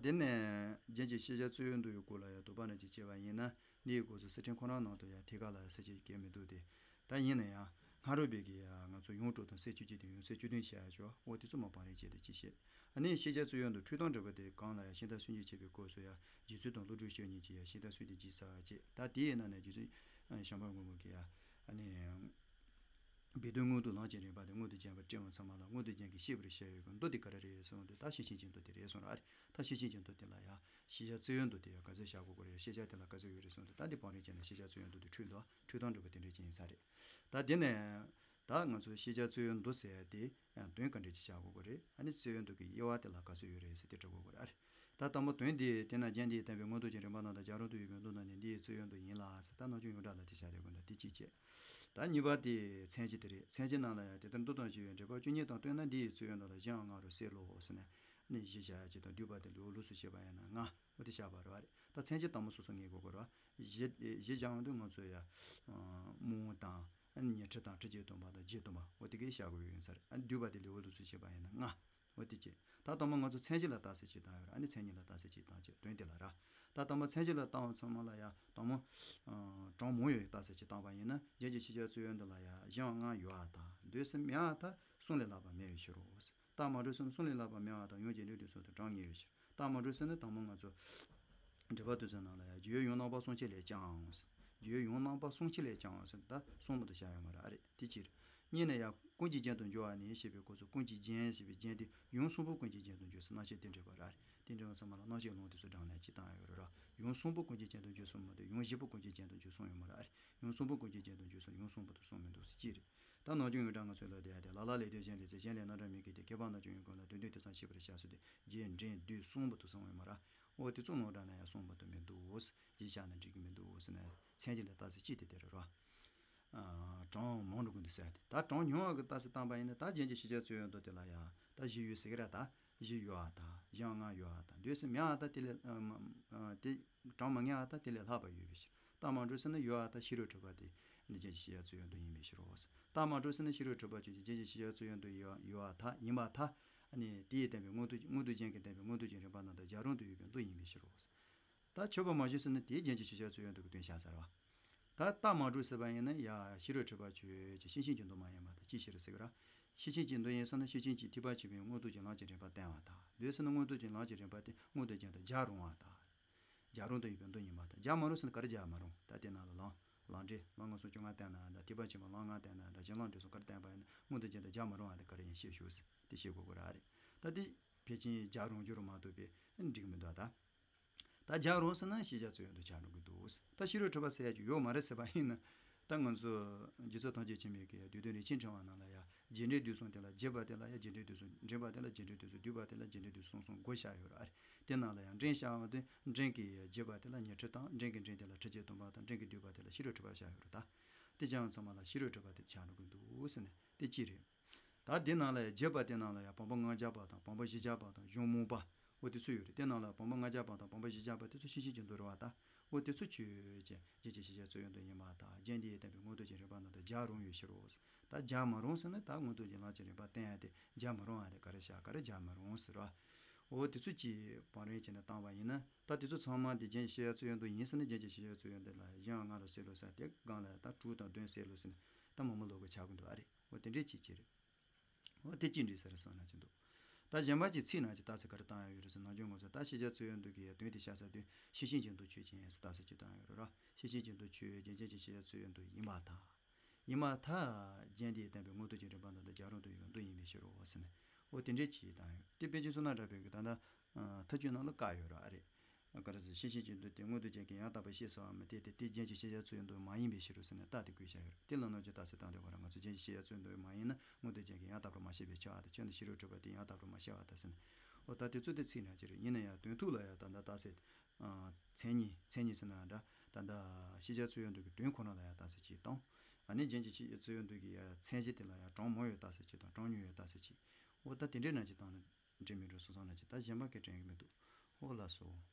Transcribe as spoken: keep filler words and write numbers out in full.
དེ་ནས་རྒྱན་གྱི་ཤེས་བྱ་རྩོད་ཡོན་དུ་ཡི་སྐོར་ལ་ཡང་དོགས་པ་འདྲ་ཅིག་བྱས་པ་ཡིན་ན། འདི་ཡི་སྐོར་སུ་གསེར་ཕྲེང་ཁོ་རང་ནང་དུ་ཡང་ཐད་ཀར་ལ་ཡང་གསལ་བཤད་བྱེད་མི་འདུག་སྟེ། ད་ཡིན་ན་ཡང་སྔ་རོལ་པའི་གི་ཡང་ང་ཚོ་ཡོངས་གྲུབ་དང་གསེར་བཅུ་གཅིག་དང་ཡོངས་གསལ་བཅུ་བདུན་བཤད་ཡ་ཆོག་འོ་དེ་ཚོ་མ་པང་རིན་བྱས་ཏེ་ཅི་བཤད། ཨ་ནི་ཤེས་བྱ་རྩོད་ཡོན་དུ་འཁྲུལ་སྟོང་འགྲེལ་པ་དེ་གང་ལ་ཡང་ཤིང་རྟ་སུམ་ཅུ་འཆད་པའི་སྐབས་སུ་ཡང་རྗེ་བཙུན་དང་བློ་གྲོས་ཆོས་གཉིས་ཀྱིས་ཡང་ཤིང་རྟ་སུམ་ཅུ་འཇིག་ཚར་བ་བཅས། ད་དེའི་ནང་ནས་རྗེ་བཙུན་བྱམས་པ་མགོན་པོ་གིས་ཡང་ཨ་ནི། སྦས་དོན་མངོན་དུ་ལམ་གྱི་རིམ་པ་དེ་མངོན་དུ་བྱས་པ་དྲི་བ་ཚང་མ་ལ་མངོན་དུ་བྱས་ཀྱི་ཤེས་པར་བྱ་བའི་མདོ་དེ་ག་རེ་རེད་གསུངས་དུས། ད་ཤེར་ཕྱིན་གྱི་མདོ་དེ་རེད་གསུངས་ར། ཨ་རེ། ད་ཤེར་ཕྱིན་གྱི་མདོ་དེ་ལ་ཡང་ཤེས་བྱ་རྩོད་ཡོན་མདོ་དེ་ཡང་ག་ཚོད་བཞག་དགོས་ཀྱི་རེད། ཤེས་བྱ་དེ་ལ་ག་ཚོད་ཡོད་རེད་གསུངས་དུས། ད་དེ་བང་རིམ་བྱས་ན་ཤེས་བྱ་རྩོད་ཡོན་མདོ་དེ་འཁྲུལ་འདུག་འཁྲུལ་སྟོང་འགྲེལ་པ་དེ་འདྲ་ཅིག་ཡིན་ས་རེད། ད་དེ་ནས་ད་ང་ཚོ་ཤེས་བྱ་རྩོད་ཡོན་མདོ་ཟེར་ཡ་དེ་ཡང་དོན་ག་འདྲ་ཅིག་བཞག་དགོས་ཀྱི་རེད། ཨ་ནི་རྩོད་ཡོན་མདོ་གི་དབྱེ་བ་དེ་ལ་ག་ཚོད་ཡོད་རེད་ཟེར་དེ་འདྲི་དགོས་ཀྱི་རེད། ཨ་རེ། ད་དང་པོ་དོན་འདི་དེ་ན་རྒྱན་འདིའི་བསྟན་པའི་མངོན་རྟོགས་ཀྱི་རིམ་པ་རྣམས་དང་། རྒྱན་རིང་དུ་ཡོད་པའི་མདོ་རྣམས་ནི་འདི་ཡི་རྩོད་ཡོན་དུ་ཡིན་ལ་ཟེར། ད་ནང་ཆོས་ཡོངས་གྲགས་ལ་དེ་བཞག་རེད་དགོས་ན་དེ་གཅིག་བྱས། ད་གཉིས་པ་དེ་མཚན་གཞི་དེ་རེད། མཚན་གཞི་ནང་ལ་ཡང་དེ་ལྟར་མདོ་དང་བཅས་པའི་འགྲེལ་པ་བཅུ་གཉིས་དང་བསྟུན་ན་འདི་ཡི་རྩོད་ཡོན་དུ་ལ་གཞན་ཡང་ལྔ་རུ་གསལ་ལོ་ཟེར་ནས་ནི་གཞི་བཞག་ཡ་ཅིག་དང་། བསྡུས་པ་དེ་ལེའུ་ལོགས་སུ་བྱས་པ་ཡིན་ན་ལྔ། འོ་དེ་བཞག་པ་རེད་བ་རེད། ད་མཚན་གཞི་དང་པོ་སོ་སོ་ངེས་དགོས་ཀྱི་རེད་བ། གཞི་གཞི་བཞག་ཡོང་དུས་ང་ཚོ་ཡ་རྨོངས་དང་ཉི་ཁྲི་དང་ཁྲི་བརྒྱད་སྟོང་པ་དང་བརྒྱད་སྟོང་པ་འོ་དེ་གས་བཞག་དགོས་ཡོད་ས་རེད། ཨ་བསྡུས་པ་དེ་ལེའུ་ལོགས་སུ་བྱས་པ་ཡིན་ན་ལྔ། འོ་དེ་བྱས། ད་དང་པོ་ང་ཚོ་མཚན་གཞི་ལ་རྟགས་གསལ་གཅིག་བཏང་ཡོད་རེད། ཨ་ནི་མཚན་ཉིད་ལ་རྟགས་གསལ་གཅིག་བཏང་བྱས་དོན་དེ་ལ་ར། ད་དང་པོ་མཚན་གཞི་ལ་བཏང་བ་ཚང་མ་ལ་ཡ་དང་པོ། གྲངས་མང་ཡོད་རྟགས་གསལ་གཅིག་བཏང་བ་ཡིན་ན། རྒྱན་གྱི་ཤེས་བྱ་རྩོད་ཡོན་འདི་ལ་ཡ་གཞན་ལྔ་ཡོད་པར་ཐལ། འདོད་སེམས་མེད་པར་ཐལ། གསུམ་ལས་ལྷག་པ་མེད་པའི་ཕྱིར་རོ། རྟགས་མ་གྲུབ་ཟེར་ན་གསུམ་ལས་ལྷག་པ་མེད་པར་ཐལ། ཡང་རྒྱས་འབྲིང་བསྡུས་གསུམ་དུ་གྲངས་ངེས་པའི་ཕྱིར། རྟགས་མ་གྲུབ་ཟེར་ན་དང་པོ་ང་ཚོ་འགྲེལ་པ་དུས་ཚོད་ནང་ལ་ཡ་རྒྱུ་ཡོད་ཡོངས་རྣམ་པ་གསུམ་ཆར་ལས་ཀྱང་། རྒྱུ་ཡོད་ཡོངས་རྣམ་པ་གསུམ་ཆར་ལས་ཀྱང་ཟེར་ན་ད་གསུམ་པོ་དེ་བཞག་ཡོད་མ་རེད། ཨ་རེད། དེ་གཅིག་རེད། གཉིས་ནས་ཡང་ཀུན་གཞི་རྒྱན་དུ་འགྱུར་བ་ནི་ཞེས་པའི་སྐབས་སུ་ཀུན་གཞི་རྒྱན་ཞེས་པའི་རྒྱན་དེ་ཡུམ་གསུམ་པོ་ཀུན་གཞི་རྒྱན་དུ་འགྱུར་ཟེར་རྣམ་བཤད་དེ་འགྲེལ་པ་རེད། དེ་འགྲེལ་པ་ཚང་མ་ལ་རྣམ་བཤད་ལུང་དེ་ཚོ་དྲངས་ནས་ཅིག་བཏང་ཡོད་རེད་ར། ཡུམ་གསུམ་པོ་ཀུན་གཞི་རྒྱན་དུ་འགྱུར་གསུངས་མ་གཏོགས་ཡུམ་བཞི་པོ་ཀུན་གཞི་རྒྱན་དུ་འགྱུར་གསུངས་ཡོད་མ་རེད། ཨ་རེད། ཡུམ་གསུམ་པོ་ཀུན་གཞི་རྒྱན་དུ་འགྱུར་ཟེར་ཡུམ་གསུམ་པོ་དེ་གསུངས་མི་འདུག་ཟེར་གཅིག་རེད། ད་ནང་སྐྱོན་ཡོངས་གྲགས་ང་ཚོའི་ལ་དེ་ཡ་དེ་ལ་ལ་ལས་དོན་གཞན་ལས་ཚེ་གཞན་ལས་རྣམ་གྲངས་མི་དགོས་ཏེ། མཁས་པ་རྣམས་ཀྱང་ཡུམ་ཀུན་ལ་དོན་བསྡུས་དེ་ཙམ་ཤེས་པར་བྱ་ཟེར་ཏེ། རྒྱས་འབྲིང་བསྡུས་གསུམ་པོ་དེ་གསུངས་ཡོད་མ་རེད། འོ་དེ་ཚོ་ནང་གྲངས་ན་ཡང་གསུངས་པ་དེ་མི་འདུག། གཞི་བཞག་ན་འགྲིག་གི་མི་འདུག་ཟེར་ནས་མཚན་གཞི་ལ་རྟགས་གསལ་གཅིག་དེ་དེ་རེད་རོ། གྲངས་མང་དུ་ཀུན་ཏུ་གསལ་ཏེ། ད་གྲངས་ཉུང་བ་གི་རྟགས་གསལ་བཏང་པ་ཡིན་ན་ད་རྒྱན་གྱི་ཤེས་བྱ་རྩོད་ཡོན་མདོ་དེ་ལ་ཡང་ད་བཞི་ཡོད་ཟེར་གི་ར། ད་བཞི་ཡོད་པར་ཐལ། གཞན་ལྔ་ཡོད་པར་ཐལ། འདོད་སེམས་མེད་པར་ཐལ། དེ་ལས་དེ་གྲངས་མ་ངེས་པར་ཐལ། དེ་ལས་ལྷག་པ་ཡོད་པའི་ཕྱིར། རྟགས་མ་གྲུབ་ཟེར་ན་ཡོད་པར་ཐལ། ཤེས་རབ་འཁྲུལ་པ་དེ་ནི་རྒྱན་གྱི་ཤེས་བྱ་རྩོད་ཡོན་མདོ་ཡིན་པའི་ཕྱིར་རོ། རྟགས་མ་གྲུབ་ཟེར་ན་ཤེས་རབ་འཁྲུལ་པ་ཆོས་ཅན། རྒྱན་གྱི་ཤེས་བྱ་རྩོད་ཡོན་མདོ་ཡོད་ཡོད་པར་ཐལ། ཡིན་པར་ཐལ། ཨ་ནི་དེ་ཡི་བསྟན་པའི་མངོན་རྟོགས་མངོན་རྟོགས་རྒྱན་གྱིས་བསྟན་པའི་མངོན་རྟོགས་ཀྱི་རིམ་པ་རྣམས་དང་རྒྱན་རིང་དུ་ཡོད་པའི་མདོ་ཡིན་པའི་ཕྱིར་རོ། ད་ཆོས་པ་མ་བྱོན་ཟེར་ན་དེའི་རྒྱན་གྱི་ཤེས་བྱ་རྩོད་ཡོན་མདོ་གི་དོན་བཤད་ས་རེད་བ། ད་རྟགས་མ་གྲུབ་ཟེར་བ་ཡིན་ན་ཡ་ཤེས་རབ་འཁྲུལ་པ་ཆོས་ཅན། ཤེར་ཕྱིན་གྱི་མདོ་མ་ཡིན་པར་ཐལ། ཅིའི་ཕྱིར་ཟེར་གི་ར། ཤེར་ཕྱིན་གྱི་མདོ་ཡིན་ཟེར་ན་ཤེར་ཕྱིན་གྱི་ཐེག་པ་ཆེན་པོའི་མངོན་རྟོགས་ཀྱི་ལམ་གྱི་རིམ་པ་བསྟན་པར་ཐལ། འདོད་ཟེར་ན་མངོན་རྟོགས་ཀྱི་ལམ་གྱི་རིམ་པ་དེ་མངོན་རྟོགས་རྒྱན་དང་རྒྱན་རིང་བར་ཐལ། རྒྱན་རིང་དུ་ཡོད་པའི་མདོ་ཡིན་པར་ཐལ། རྒྱན་མ་རིང་ཟེར་ན་ག་རེ་རྒྱན་མ་རིང་། ད་དེ་ནང་ལ་ལམ་ལམ་འབྲས་ལམ་ལྔ་སོགས་བཅོ་ལྔ་བསྟན་ན་འདྲ། ཐེག་པ་ཆེན་པོའི་ལམ་ལྔ་བསྟན་ན་འདྲ། གཞན་ལམ་འབྲས་སོགས་ག་རེ་བསྟན་པ་ཡིན་ན་མངོན་རྟོགས་རྒྱན་དང་རྒྱན་མ་རིང་བ་དེ་ག་རེ་ཡིན་ཤེས་ཞུ་ཟེར་དེ་ཤེས་དགོས་ཀྱི་ར་རེད། ད་དེ་ཕལ་ཆེར་རྒྱན་རིང་རྒྱུ་རུ་མ་གཏོགས་པའི་འགྲིག་མི་འདུག་ད། ད་རྒྱན་རིང་ཟེར་ན་ཤེས་བྱ་རྩོད་ཡོན་མདོ་ཆགས་འགྲོ་གི་འདུག། ད་ཤེས་རབ་འཁྲུལ་པ་ཟེར་ཡ་ཅིག་ཡོད་མ་རེད་ཟེར་བ་ཡིན་ན། ད་ང་ཚོ་རྗེ་བཙུན་ཐམས་ཅད་མཁྱེན་པའི་གི་བསྡུས་དོན་རིན་ཆེན་ཕྲེང་བ་ནང་ལ་ཡ་རྒྱས་འབྲིང་བསྡུས་གསུམ་དེ་ལ་རྒྱས་པ་དེ་ལ་ཡ་རྒྱས་འབྲིང་བསྡུས་གསུམ། འབྲིང་བ་དེ་ལ་རྒྱས་འབྲིང་བསྡུས་གསུམ། བསྡུས་པ་དེ་ལ་རྒྱས་འབྲིང་བསྡུས་གསུམ་གསུམ་བགོ་བཤའ་ཡོད་རེད། དེ་ནང་ལ་ཡང་འབྲིང་བཤའ་བ་དེ་རྒྱས་པ་དེ་ལ་ཉི་ཁྲི་དང་། འབྲིང་གི་འབྲིང་དེ་ལ་ཁྲི་བརྒྱད་སྟོང་པ་དང་། འབྲིང་གི་བསྡུས་པ་དེ་ལ་ཤེས་རབ་འཁྲུལ་པ་བཤད་ཡོད་རེད། ད་དེ་ཅང་ཚང་མ་ལ་ཤེས་རབ་འཁྲུལ་པ་དེ་ཆགས་འགྲོ་གི་འདུག་ཟེར་ནས་དེ་གཅིག་རེད། ད་དེ་ནང་ལ་ཡང་རྒྱས་པ་དེ་ནང་ལ་ཡང་བམ་པོ་ལྔ་བརྒྱ་པ་དང་། བམ་པོ་བཞི་བརྒྱ་པ་དང་། གཞུང་མང་པ། འོ་དེ་ཚོ་ཡོད་རེད། དེ་ནང་ལ་བམ་པོ་ལྔ་བརྒྱ་པ་དང་བམ་པོ་བཞི་བརྒྱ་པ་དེ་ཚོ་ཤེར་ཕྱིན་གྱི་མདོ་རེད་བ། ད་འོ་དེ་ཚོ་ཆོས་ཅན། རྒྱན་གྱི་ཤེས་བྱ་རྩོད་ཡོན་མདོ་ཡིན་པར་ཐལ། རྒྱན་འདི་ཡི་བསྟན་པའི་མངོན་རྟོགས་ཀྱི་རིམ་པ་རྣམས་དང་རྒྱན་རིང་བའི་ཕྱིར་རོ། ད་རྒྱན་མ་རིང་ཟེར་ན་ད་མངོན་རྟོགས་ཀྱི་ལམ་གྱི་རིམ་པ་བསྟན་ཡ་དེ་རྒྱན་མ་རིང་བ་དེ་ག་རེ་བྱ། ག་རེ་རྒྱན་མ་རིང་ཟེར་བ། འོ་དེ་ཚོ་ཅིག་བང་རིམ་བྱས་ནས་བཏང་བ་ཡིན་ན། ད་དེ་ཚོ་ཚང་མ་དེ་རྒྱན་གྱི་ཤེས་བྱ་རྩོད་ཡོན་མདོ་ཡིན་ཟེར་ན་རྒྱན་གྱི་ཤེས་བྱ་རྩོད་ཡོན་མདོ་ལ་གཞན་ཡང་ལྔ་རུ་གསལ་ལོ་ཟེར། དེ་སྒང་ལ་ད་དྲུག་དང་བདུན་གསལ་ལོ་ཟེར་ནས་ད་མང་མང་ལོག་གི་ཆགས་ཀྱི་འདུག་ཨ་རེད། འོ་དེ་འདྲས་ཅིག་ཅིག་རེད། འོ་དེ་ཅི་འདྲ་ཟེར་བསམ་ན་ཅི་འདུག། ད་གཞན་པ་ཅིག་ཚིག་ནང་གི་རྟགས་གསལ་ག་རེ་བཏང་ཡ་ཡོད་རེད་ཟེར་ན། ནམ་རྒྱུན་ང་ཚོ་ད་ཤེས་བྱ་རྩོད་ཡོན་མདོ་གི་དོན་དེ་བཤད་ས་དུས་ཤེར་ཕྱིན་གྱི་མདོ་ཆོས་ཅན་ཟེར་རྟགས་གསལ་ཅིག་བཏང་ཡོད་རེད་ར། ཤེར་ཕྱིན་གྱི་མདོ་ཆོས་ཅན། རྒྱན་གྱི་ཤེས་བྱ་རྩོད་ཡོན་མདོ་ཡིན་པར་ཐལ། ཡིན་པར་ཐལ། རྒྱན་འདི་ཡི་བསྟན་པའི་མངོན་རྟོགས་ཀྱི་རིམ་པ་རྣམས་དང་རྒྱན་རིང་དུ་ཡོད་པའི་མདོ་ཡིན་པའི་ཕྱིར་རོ་ཟེར་ནས། འོ་དེ་འདྲས་ཅིག་བཏང་ཡོད། དེ་པཎ་ཆེན་བསོད་ནམས་གྲགས་པའི་གི་ད་ལྟ་མཐའ་དཔྱོད་ནང་ལ་བཀག་ཡོད་ར་ཨ་རེད། ག་རེ་ཟེར། ཤེར་ཕྱིན་གྱི་མདོ་དེ་མངོན་རྟོགས་རྒྱན་གྱིས་ཡང་དག་པར་ཤེས་ཟེར་བ་མ་དེ་དེ་དེ་རྒྱན་གྱི་ཤེས་བྱ་རྩོད་ཡོན་མདོ་མ་ཡིན་པའི་ཕྱིར་རོ་ཟེར་ནས་རྟགས་དེ་བཀོད་བཞག་ཡོད་རེད། དེ་ལ་ནམ་རྒྱུན་རྟགས་གསལ་བཏང་དུས་ཁོ་རང་ང་ཚོ་རྒྱན་གྱི་ཤེས་བྱ་རྩོད་ཡོན་མདོ་མ་ཡིན་ན་མངོན་རྟོགས་རྒྱན་གྱིས་ཡང་དག་པར་མ་ཤེས་པས་ཁྱབ་པ་དང་། ཁྱོད་ནི་ཤེས་རབ་འཁྲུལ་པ་དེས་ཡང་དག་པར་མ་ཤེས་པར་ཐལ་ཟེར་ནས། འོ་ད་དེ་ཚོ་དེ་ཚིག་ནང་ཅི་རེད། ཡིན་ན་ཡང་དོན་ཐུག་ལ་ཡང་ད་ལྟ་རྟགས་གསལ། མཚན་ཉིད། མཚན་ཉིད་ཟེར་ན་འདྲ། ད་ལྟ་ཤེས་བྱ་རྩོད་ཡོན་མདོ་གི་དོན་ཁོ་ན་ལ་ཡང་རྟགས་གསལ་གཅིག་དང་། ཨ་ནི་རྒྱན་གྱི་ཤེས་བྱ་རྩོད་ཡོན་མདོ་གི་ཡང་མཚན་གཞི་དེ་ལ་ཡང་གྲངས་མང་བའི་རྟགས་གསལ་གཅིག་དང་གྲངས་ཉུང་བའི་རྟགས་གསལ་གཅིག་འོ་ད་དེ་འདྲའི་ནང་གཅིག་བཏང་ན་འགྲིག་མི་འགྲིག་སོ་སོ་ནང་གཅིག་ད་གཞན་པ་སྐད་དྲན་གྱི་མི་འདུག་འོ་ལགས་སོ།